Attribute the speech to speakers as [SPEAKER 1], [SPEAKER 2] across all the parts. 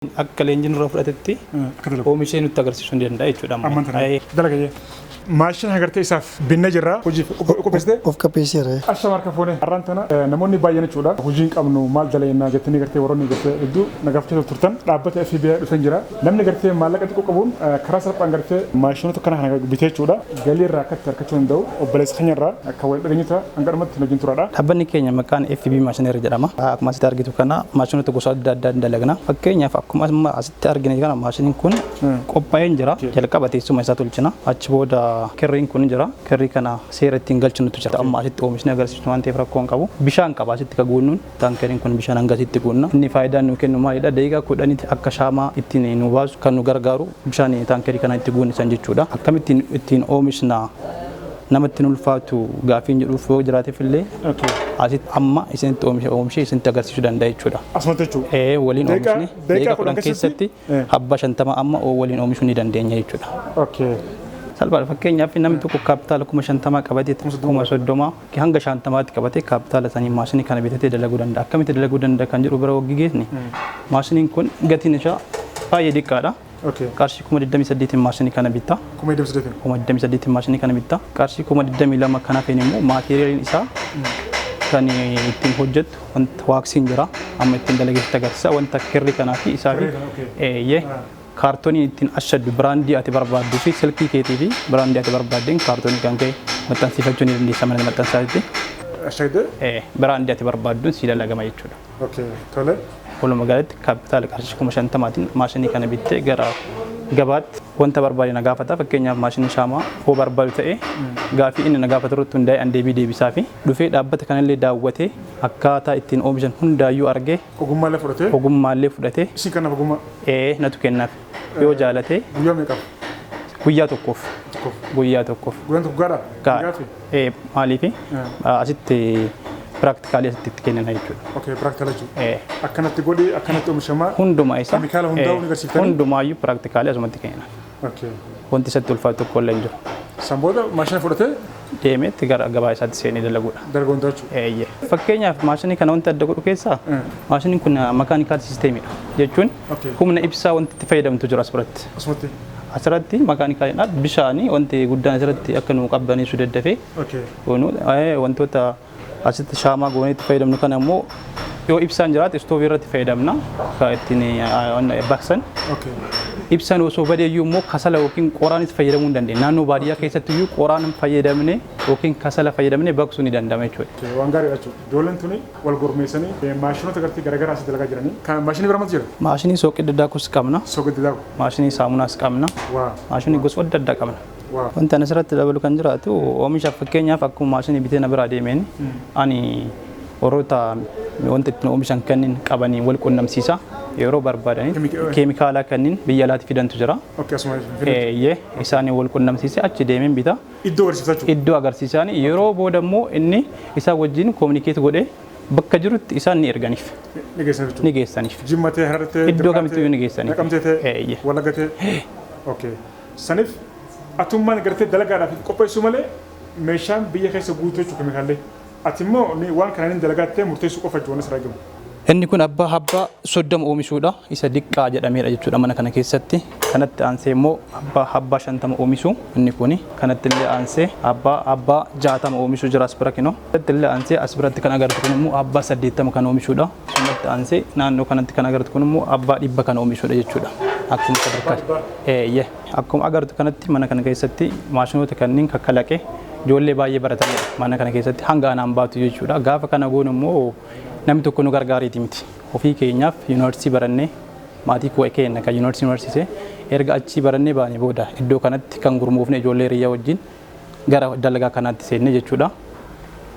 [SPEAKER 1] Akka leenjiin irraa fudhatetti
[SPEAKER 2] Akka dalagu.
[SPEAKER 1] Oomishee nutti agarsiisuu ni danda'a jechuudha. Amma.
[SPEAKER 2] Amman tana. Dalaga jee. Maashina agartee isaaf binne jirra. Hojiif qopheessite.
[SPEAKER 3] Of qopheesseera.
[SPEAKER 2] Ashama harka fuune. Har'aan tana namoonni baay'een jechuudha. Hojii hin qabnu, maal dalagnaa jettanii gartee warroonni gartee hedduu na gaafachaa turtan. Dhaabbata FBI dhufeen jira. Namni gartee maallaqa xiqqoo qabuun karaa salphaan gartee maashinoota kana kana bitee jechuudha. Galii irraa akka itti argachuu danda'u obboleessa keenya irraa akka wal dhageenyu ta'a, hanga dhumatti nu wajjin turaadha.
[SPEAKER 1] Dhaabbanni keenya maqaan FB Machinery jedhama. Akkuma asitti argitu kana maashinoota gosa adda addaa ni dalagna. Fakkeenyaaf, akkuma amma asitti arginu kana maashiniin kun qophaa'ee jira. Jalqaba teessuma isaa tolchina. Achi booda kirriin kun jira. Kirrii kana seera ittiin galchinutu jira. Amma asitti oomishni agarsiisu waan ta'eef rakkoo hin qabu. Bishaan qaba asitti ka guunnuun. Taankeriin kun bishaan hangasitti guunna. Inni faayidaan nu kennu maalidha? Daqiiqaa 10tti akka shaamaa ittiin nu baasu kan nu gargaaru bishaan taankerii kana itti guunnisan jechuudha. Akkamittiin ittiin oomishna, namatti hin ulfaatu gaafiin jedhuuf yoo jiraateef illee asitti amma isinitti oomisha oomishee isinitti agarsiisuu danda'a jechuudha.
[SPEAKER 2] Asumatti jechuudha.
[SPEAKER 1] Ee, waliin oomishni
[SPEAKER 2] daqiiqaa
[SPEAKER 1] daqiiqaa
[SPEAKER 2] 10
[SPEAKER 1] 10 keessatti abbaa 50 amma waliin oomishuu ni dandeenya jechuudha. Salphaadha. Fakkeenyaaf, namni tokko kaapitaala 50,000 qabatee, 30,000 hanga 50tti qabatee, kaapitaala sanii maashinii kana bitatee dalaguu danda'a. Akkamitti dalaguu danda'a kan jedhu bira waggi geessni, maashiniin kun gatiin isaa baay'ee xiqqaadha. Qarshii 28,000n maashinii kana bitta.
[SPEAKER 2] 28,000.
[SPEAKER 1] 28,000n maashinii kana bitta. Qarshii 22,000 kana hafeen immoo maateriyaaliin isaa kan ittiin hojjettu wanta waaksiin jira. Amma ittiin dalageessitti agarsiisa. Wanta kirrii kanaa fi isaa fi
[SPEAKER 2] Kirrii kana, okay.
[SPEAKER 1] Eeyyee. Kaartooniin ittiin ashaddu brandii ati barbaadduu fi silkii keetii fi brandii ati barbaaddeen kaartoonii kan ka'e maxxansiifachuu ni dandeessa mana maxxansaatti.
[SPEAKER 2] Ashagdee.
[SPEAKER 1] Brandii ati barbaadduun sii dalagama jechuudha.
[SPEAKER 2] Okay. Tole.
[SPEAKER 1] Walumaa galatti kaapitaala qarshii 50,000n maashinii kana bittee gara gabaatti wanta barbaade na gaafata. Fakkeenyaaf, maashinii shaamaa hoo barbaadu ta'e, gaafii inni na gaafatu irratti hundaa'e an deebii deebisaa fi dhufee dhaabbata kanallee daawwatee akkaataa ittiin oomishan hundaayyuu argee
[SPEAKER 2] Ogummaalee fudhatee.
[SPEAKER 1] Ogummaallee fudhatee.
[SPEAKER 2] Isin kanaaf ogummaa.
[SPEAKER 1] Ee, natu kennaaf. Yoo jaalate.
[SPEAKER 2] Guyyaa meeqaaf?
[SPEAKER 1] Guyyaa tokkoof.
[SPEAKER 2] Tokkoof.
[SPEAKER 1] Guyyaa tokkoof.
[SPEAKER 2] Guyyaan tokko gaadhaa?
[SPEAKER 1] Gaadha.
[SPEAKER 2] Gaafi?
[SPEAKER 1] Ee, maaliifi asitti practicalii asitti itti kennina jechuudha.
[SPEAKER 2] Okay, practical jechuudha.
[SPEAKER 1] Ee.
[SPEAKER 2] Akkanatti godhi, akkanatti oomishamaa.
[SPEAKER 1] Hunduma isaa.
[SPEAKER 2] Keemikaala hundaa'uu ni agarsiiftanii?
[SPEAKER 1] Hundumaayyuu practicalii asumatti kennina. Wanti isatti ulfaatu tokko illee hin jiru.
[SPEAKER 2] San booda maashina fudhatee
[SPEAKER 1] deemeetti gara gabaa isaatti seenee dalaguudha.
[SPEAKER 2] Dalaguu jechuudha.
[SPEAKER 1] Eeyyee. Fakkeenyaaf, maashinii kana wanti adda godhu keessaa maashiniin kun mechanical systemiidha. Jechuun humna ibsaa wanti itti fayyadamtu jira as biratti.
[SPEAKER 2] Asumatti.
[SPEAKER 1] Asirratti mechanicalidha. Bishaanii wanti guddaan asirratti akka nu qabbaneessu daddafee wantoota asitti shaamaa goonee itti fayyadamnu kana immoo yoo ibsaan jiraate istoovii irratti fayyadamna kan ittiin baqsan. Ibsaan osoo badeeyyuu immoo kasala yookiin qoraanis fayyadamuu hin dandeenya. Naannoo baadiyyaa keessatti iyyuu qoraan fayyadamne yookiin kasala fayyadamne baqsuu ni danda'ama jechuudha.
[SPEAKER 2] Okay, waan gaariidha jechuudha. Ijoolleen tuni wal gurmeessanii maashinoota gartee garaagaraa asii dalagaa jiranii. Kan maashinii bira maaltu jira?
[SPEAKER 1] Maashinii soogidda daakus qabna.
[SPEAKER 2] Soogidda daaku.
[SPEAKER 1] Maashinii saamunaas qabna. Maashinii gosa adda addaa qabna. Wanti ani asirratti dabalu kan jiraatu, oomisha fakkeenyaaf akkuma maashinii bitee na biraa deemeen ani warroota wanta ittiin oomishan kanneen qabanii wal qunnamsiisa. Yeroo barbaadanitti keemikaala kanneen biyya alaatti fidantu jira.
[SPEAKER 2] Okay, asuma.
[SPEAKER 1] Eeyyee, isaanii wal qunnamsiise achi deemeen bita.
[SPEAKER 2] Iddoo agarsiifta jechuudha.
[SPEAKER 1] Iddoo agarsiisan, yeroo booda immoo inni isaan wajjin communicate godhee bakka jirutti isaan ni erganiif.
[SPEAKER 2] Ni geessan jechuudha.
[SPEAKER 1] Ni geessaniif.
[SPEAKER 2] Jimma ta'e, Harar ta'e,
[SPEAKER 1] Iddoo kamittuu ni geessaniif.
[SPEAKER 2] Naqamtee ta'e,
[SPEAKER 1] Eeyyee.
[SPEAKER 2] Wallagga ta'e. Okay. Saniif atummaan gartee dalagaadhaaf qopheessuu malee meeshaan biyya keessa guutuu jechuudha keemikaallee. Ati immoo waan kana ni dalagattee murteessuu qofa jechuudha asirraa eegamu.
[SPEAKER 1] Inni kun abbaa 30 oomishuudha. Isa diqqaa jedhameedha jechuudha mana kana keessatti. Kanatti aansee immoo abbaa 50 oomishu inni kuni. Kanatti illee aansee abbaa 60 oomishu jira as bira kinoo. Kanatti illee aansee as biratti kan agartu kun immoo abbaa 80 kan oomishuudha. Kanatti aansee naannoo kanatti kan agartu kun immoo abbaa 100 kan oomishuudha jechuudha. Akkuma sadarkaa. Eeyyee. Akkuma agartu kanatti mana kana keessatti maashinoota kanneen kakkalaqee ijoollee baay'ee baratanidha. Mana kana keessatti hanga anaan baatu jechuudha. Gaafa kana goonu immoo namni tokko nu gargaareeti miti. Ofii keenyaaf yuunivarsiitii barannee, maatii koo keenya kan yuunivarsiitii barsiise, erga achii barannee baane booda iddoo kanatti kan gurmoofne ijoollee hiriyyaa wajjin gara dalagaa kanaatti seenne jechuudha.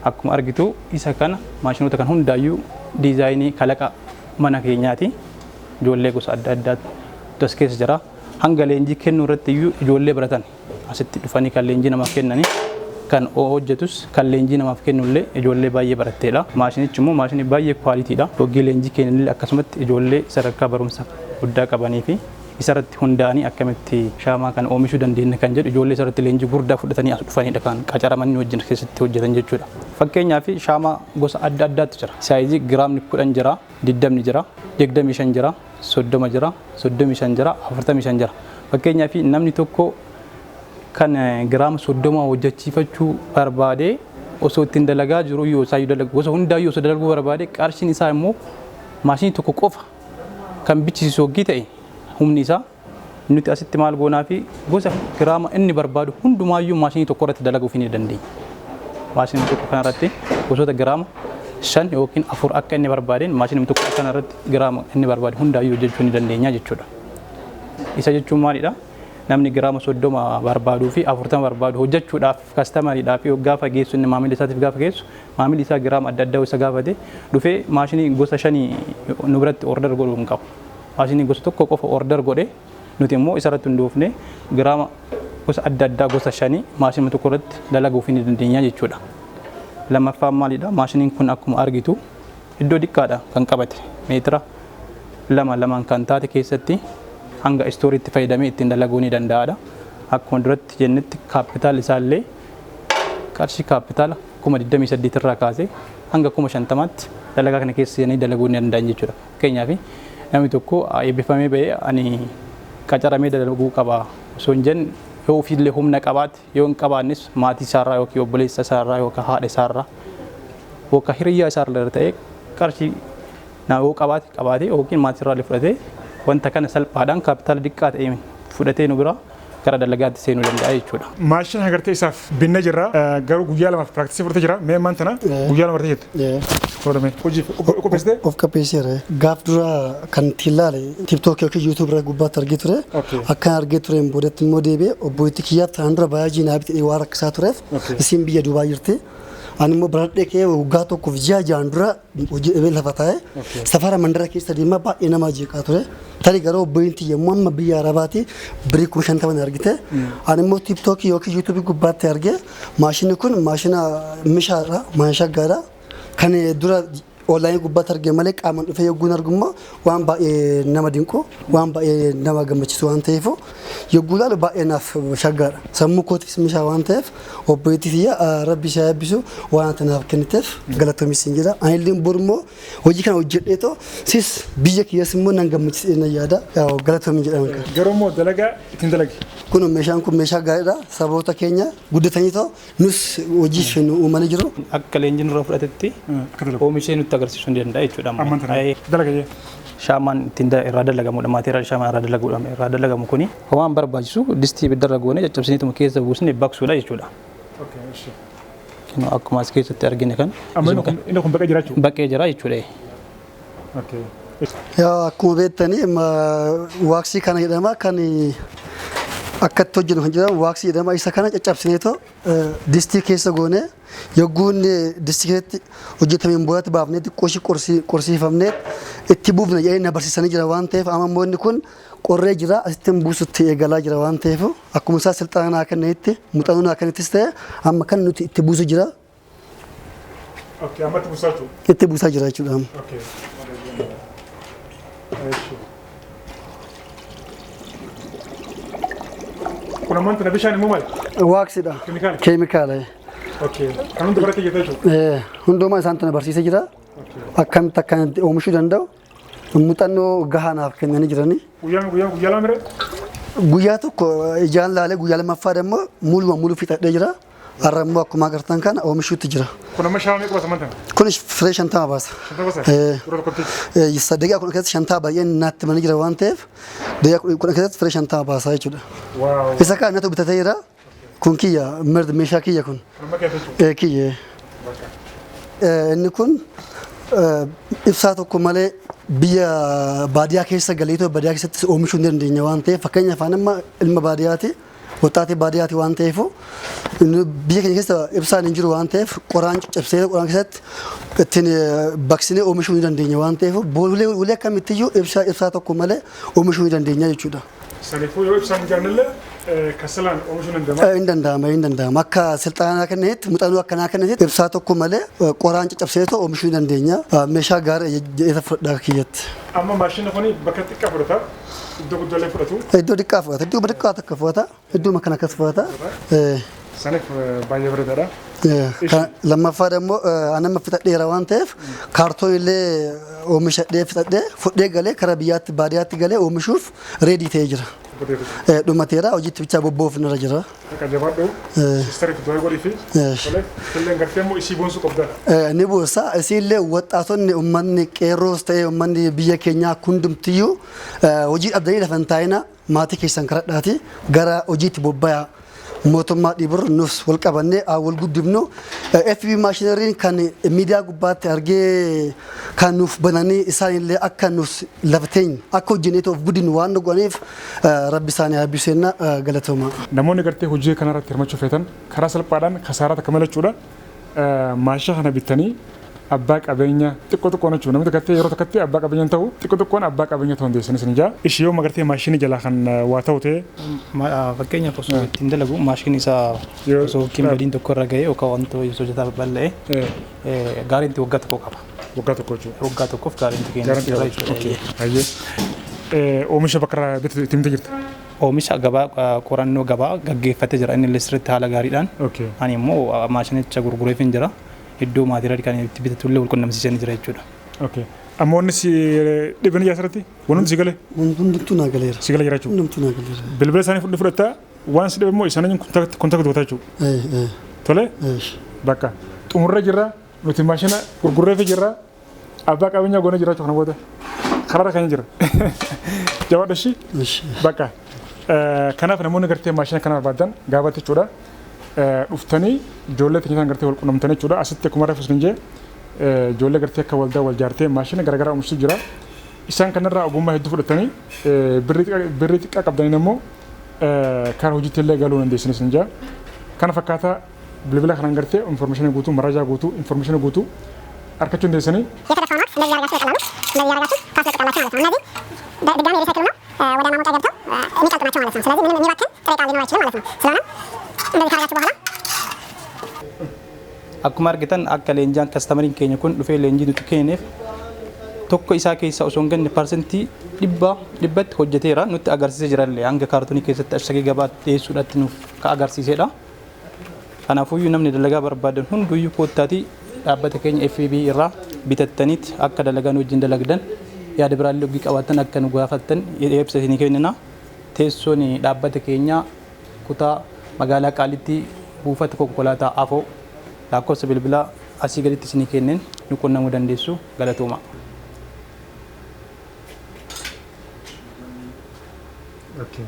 [SPEAKER 1] Akkuma argitu isa kana maashinoota kan hundaayyuu designii kalaqa mana keenyaati. Ijoollee gosa adda addaatu as keessa jira. Hanga leenjii kennuu irratti iyyuu ijoollee baratan asitti dhufanii kan leenjii namaaf kennanii, kan hojjetus kan leenjii namaaf kennullee ijoollee baay'ee baratteedha. Maashinichi immoo maashinii baay'ee qualitydha. Hoggii leenjii kennanillee akkasumatti ijoollee sadarkaa barumsa guddaa qabanii fi isarratti hundaa'anii akkamitti shaamaa kana oomishuu dandeenya kan jedhu ijoollee isarratti leenjii guddaa fudhatanii as dhufanidha kan qacaramanii wajjin keessatti hojjetan jechuudha. Fakkeenyaaf, shaamaa gosa adda addaatu jira. Sizeii giraamni 10 jira, 20 jira. 25 jira, 30 jira, 35 jira, 45 jira. Fakkeenyaaf namni tokko kan giraama 30 hojjechiifachuu barbaade osoo ittiin dalagaa jiru yoo isaa dalagu gosa hundaayyuu osoo dalaguu barbaade, qarshiin isaa immoo maashinii tokko qofa kan bichisiisu hoggii ta'e, humni isaa nuti asitti maal goonaa fi gosa giraama inni barbaadu hundumaayyuu maashinii tokko irratti dalaguuf ni dandeenya. Maashinii tokko kanarratti gosoota giraama shan yookiin afur akka inni barbaadeen maashinii tokko kanarratti giraama inni barbaadu hundaayyuu hojjechuu ni dandeenya jechuudha. Isa jechuun maalidha? Namni giraama 30 barbaaduu fi 40 barbaadu hojjechuudhaaf customeriidhaaf gaafa geessu, inni maamila isaatiif gaafa geessu, maamilli isaa giraama adda addaa isa gaafate dhufee maashinii gosa shanii nu biratti order godhuu hin qabu. Maashinii gosa tokko qofa order godhee, nuti immoo isarratti hundoofne giraama gosa adda addaa gosa shanii maashinii tokko irratti dalaguuf ni dandeenya jechuudha. Lammaffaan maalidha? Maashiniin kun akkuma argitu iddoo xiqqaadha kan qabate, meetira lama lamaan kan taate keessatti hanga storeitti fayyadamee ittiin dalaguu ni danda'aadha. Akkuma duratti jennetti capital isaallee qarshii capital 28,000 irraa kaasee hanga 50,000tti dalagaa kana keessa seenanii dalaguu ni danda'an jechuudha. Fakkeenyaaf namni tokko eebbifamee bahee ani qacaramee dalaguu qaba osoo hin jenne, yoo ofiillee humna qabaate, yoo hin qabaannes maatii isaarraa yookiin obboleessa isaarraa yookaan haadha isaarraa yookaan hiriyyaa isaarraa ta'ee qarshii yoo qabaate yookiin maatii irraa fudhatee wanta kana salphaadhaan capital xiqqaa ta'e fudhatee nu bira gara dalagaatti seenuu danda'a jechuudha.
[SPEAKER 2] Maashina agartee isaaf binne jirra. Garuu guyyaa lamaaf practice fudhatee jira. Mee ammaan tana guyyaa lama bartee jirtu. Fudhatame. Hojiif qopheessitee?
[SPEAKER 3] Of qopheesseera. Gaaf dura kan ittiin ilaale TikTok yookiin YouTube irra gubbaatti argee ture. Akkan argee tureen boodatti immoo deebi'ee obboleettii kiyyaaf tanaan dura baay'ee naa bitee waan rakkisaa tureef, isiin biyya Duubaa jirti. Ani immoo baradhee ka'ee waggaa tokkoof ji'a ja'an dura hojii dhabee lafa taa'e safara mandara keessa deemaa baay'ee nama jeeqaa ture. Tarii garuu obboleettii yommuu amma biyya Arabaati birii 50,000 argite. Ani immoo TikTok yookiin YouTube gubbaatti argee maashinni kun maashina mishaadha, maashin shaggaadha. Kan dura online gubbaatti argee malee qaamaan dhufee yogguun argu immoo waan baay'ee nama dinqu, waan baay'ee nama gammachiisu waan ta'eef, yogguu ilaalu baay'ee naaf shaggaadha. Sammuu kootiifis mishaa waan ta'eef, obboleettii tiyya rabbi ishee eebbisu, waan ati naaf kenniteef galatoomi siin jedha. Ani illee bor immoo hojii kana hojjedheetoo sis biyya kiyyas immoo nan gammachiisa nan yaada. Galatoomi jedhama.
[SPEAKER 2] Garuu immoo dalagaa ittiin dalagi.
[SPEAKER 3] Kun meeshaan kun meeshaa gaariidha. Saboota keenya guddatanii too nus hojiif nu uumanii jiru.
[SPEAKER 1] Akka leenjiin irraa fudhatetti
[SPEAKER 2] Akka dalagu.
[SPEAKER 1] Oomishee nutti agarsiisuu ni danda'a jechuudha.
[SPEAKER 2] Ammaan tana. Dalaga jee.
[SPEAKER 1] Shaamaan ittiin irraa dalagamudha. Material shaamaan irraa dalaguudha. Irraa dalagamu kuni waan barbaachisu distii ibiddarra goonee caccabsineetuma keessa buusnee baqsuudha jechuudha. Kinoo akkuma as keessatti argine kan
[SPEAKER 2] Amma inni kun baqee jira jechuudha.
[SPEAKER 1] Baqee jira jechuudha.
[SPEAKER 3] Yaa, akkuma beektanii waxii kana jedhama, kan akkatti hojjennu kan jedhamu waxii jedhama. Isa kana caccabsineetoo distii keessa goonee, yogguu inni distii keessatti hojjetameen boodatti baafnee xiqqoo ishii qorsiifamnee itti buufna jedhanii na barsiisanii jira waan ta'eef, amma immoo inni kun qorree jira, asitti buusutti eegalaa jira waan ta'eef, akkuma isaa silxaana naa kennetti, muuxannoo naa kennettis ta'e, amma kan nuti itti buusu jira.
[SPEAKER 2] Okay, amma itti buusaa jechuudha.
[SPEAKER 3] Itti buusaa jira jechuudha amma.
[SPEAKER 2] Okay. Eeshi. Kun ammaan tana bishaan immoo maali?
[SPEAKER 3] Waxiidha.
[SPEAKER 2] Keemikaala?
[SPEAKER 3] Keemikaala.
[SPEAKER 2] Okay. Kan hunda baratee jirta jechuudha.
[SPEAKER 3] Hundumaa isaan tana barsiisee jira. Akkamitti akka inni oomishuu danda'u muuxannoo gahaa naaf kennanii jiranii.
[SPEAKER 2] Guyyaa 2 miree?
[SPEAKER 3] Guyyaa tokko ijaan laalee, guyyaa lammaffaa immoo muluma muluu fixadhee jira. Har'a immoo akkuma agartan kana oomishuutti jira.
[SPEAKER 2] Kun amma shaama meeqa baasa ammaan tana?
[SPEAKER 3] Kun firee 50 baasa.
[SPEAKER 2] 50 baasa?
[SPEAKER 3] Eh.
[SPEAKER 2] Yeroo tokkotti.
[SPEAKER 3] Daqiiqaa 10 keessatti 50 baay'een naatti himanii jira waan ta'eef, daqiiqaa 10 keessatti firee 50 baasa jechuudha. Isa kaan natu bitatee jira. Kun kiyya mirdi, meeshaa kiyya kun.
[SPEAKER 2] Kun amma keessa jechuudha.
[SPEAKER 3] Kiyya.
[SPEAKER 2] Bakka.
[SPEAKER 3] Inni kun ibsaa tokko malee biyya baadiyyaa keessa galeetoo baadiyyaa keessatti oomishuu hin dandeenya waan ta'eef, fakkeenyaaf ani amma ilma baadiyyaati, waxxaatii baadiyyaati waan ta'eef, inni biyya keenya keessa ibsaan hin jiru waan ta'eef, qoraan caccabsee qoraan keessatti ittiin baqsinee oomishuu ni dandeenya waan ta'eef, ulee ulee akkamittiyyuu ibsaa tokko malee oomishuu ni dandeenya jechuudha.
[SPEAKER 2] Saniifuu yoo ibsaan hin jiraannellee kasalaan oomishuun danda'ama.
[SPEAKER 3] Hin danda'ama, hin danda'ama. Akka silxaanaa kennetti, muuxannoo akkanaa kennetti, ibsaa tokko malee qoraan caccabseetoo oomishuu ni dandeenya. Meeshaa gaarii jedhee fudhadhaa kiyyatti.
[SPEAKER 2] Amma maashinni kun bakka xiqqaa fudhata. Iddoo guddaallee fudhatu.
[SPEAKER 3] Iddoo xiqqaa fudhata. Iddoo xiqqaa takka fudhata. Iddoo kana akkas fudhata.
[SPEAKER 2] Saniif baay'ee bareedaadha.
[SPEAKER 3] Lammaffaa immoo anama fixadheera waan ta'eef kaartoon illee oomishadhee fixadhee fudhee galee karaa biyyaatti baadiyyaatti galee oomishuuf ready ta'ee jira. Dhumateera, hojiitti bichaa bobba'uuf irra jira.
[SPEAKER 2] Akka jabaadhu, sister itti du'aa godhii fi tolee, illee gartee immoo isii boonsuu qabda.
[SPEAKER 3] Ni boonsa. Isiillee waxaatonni, uummanni qeerroos ta'ee uummanni biyya keenyaa hundumtiyyuu hojii dhabdanii lafa hin taa'ina, maatii keessan kadhadhaati gara hojiitti bobba'aa. Mootummaa dhibur nus wal qabannee wal guddifnu. FB maashinariin kan miidiyaa gubbaatti argee kan nuuf bananii isaan illee akka nus lafa teenya akka hojjennee of guddinu waan nu godhaniif rabbi isaanii haa eebbisu galatooma.
[SPEAKER 2] Namoonni gartee hojii kanarratti hirmaachuu feetan karaa salphaadhaan kasaaraa takka malachuudha. Maashina kana bitanii abbaa qabeenya xiqqoo xiqqoon jechuudha. Namni gartee yeroo takkatti abbaa qabeenya ta'u, xiqqoo xiqqoon abbaa qabeenya ta'uu dandeessan isin ijaa. Ishii yoo gartee maashinii jalaa kan waa ta'u ta'e.
[SPEAKER 1] Fakkeenyaaf osoo ittiin dalagu maashinii isaa osoo kimbadiin tokko irra ga'e yookaan wanta osoo hojjetaa babal'a'e guarantee waggaa 1 qaba.
[SPEAKER 2] Waggaa 1 jechuudha.
[SPEAKER 1] Waggaa 1f guarantee keenya
[SPEAKER 2] Guarantee
[SPEAKER 1] jira jechuudha.
[SPEAKER 2] Hayyee. Oomisha bakka irraa bitatu itti himte jirta.
[SPEAKER 1] Oomisha gabaa qorannoo gabaa gaggeeffatee jira inni illee sirriitti haala gaariidhaan. Ani immoo maashinicha gurgureef hin jira. Iddoo maateriyaal kan itti bitatu illee wal qunnamsiisanii jira jechuudha.
[SPEAKER 2] Okay. Amma wanni si dhibeen ijaa asirratti wanti si galee
[SPEAKER 3] Hundumtuu naa galeera.
[SPEAKER 2] Si galee jira jechuudha.
[SPEAKER 3] Hundumtuu naa galeera.
[SPEAKER 2] Bilbila isaanii fudhate fudhattaa, waan si dhibe immoo isaanii contact goota jechuudha. Tole, bakka xumurree jirra, nuti maashina gurgurreefi jirra, abbaa qabeenyaa goonee jira jechuudha. Kana booda karaarra kan jira. Jabaadha ishii. Bakka kanaaf namoonni gartee maashina kana barbaadan gaafatti jechuudha. Dhuftanii ijoollee teenyatan gartee wal qunnamtanii jechuudha. Asitti akkuma reefu isin jee ijoollee gartee akka waldaa wal jaartee maashina garaagaraa oomishtu jira. Isaan kanarraa ogummaa hedduu fudhatanii birrii xiqqaa qabdaniin immoo karaa hojiitti illee galuu dandeessan isin jaa. Kana fakkaataa bilbila kanaan gartee information guutuu, marajaa guutuu, information guutuu argachuu dandeessanii.
[SPEAKER 4] የተደፋውን wax እንደዚህ ያደርጋችሁ በቀላሉ እንደዚህ ያደርጋችሁ ታስለቅቃላችሁ ማለት ነው። እነዚህ ድጋሚ recycle ነው ወደ ማሞቂያ ገብተው የሚቀልጡ ናቸው ማለት ነው። ስለዚህ ምንም የሚባክን ጥሬ ዕቃ ሊኖር አይችልም ማለት ነው። ስለሆነም እንደዚህ ካደረጋችሁ በኋላ
[SPEAKER 1] Akkuma argitan akka leenjaan customeriin keenya kun dhufee leenjii nuti kenneef tokko isaa keessa osoo hin ganne 100%tti hojjeteera, nutti agarsiisee jirallee, hanga kaartoonii keessatti ashagee gabaatti dhiyeessuudhaatti nuuf ka agarsiisedha. Kanaafuyyuu namni dalagaa barbaadan hunduyyuu koottaatii dhaabbata keenya FB irraa bitattaniit akka dalagaan wajjin dalagdan, yaada biraallee ogii qabaattan akka nu gaafattan ibsa isinii kennina. Teessoon dhaabbata keenyaa kutaa magaalaa Qaalitti buufata konkolaataa afoo, lakkoofsa bilbilaa asii gaditti isinii kenneen nu qunnamuu dandeessu. Galatooma.
[SPEAKER 2] Okay.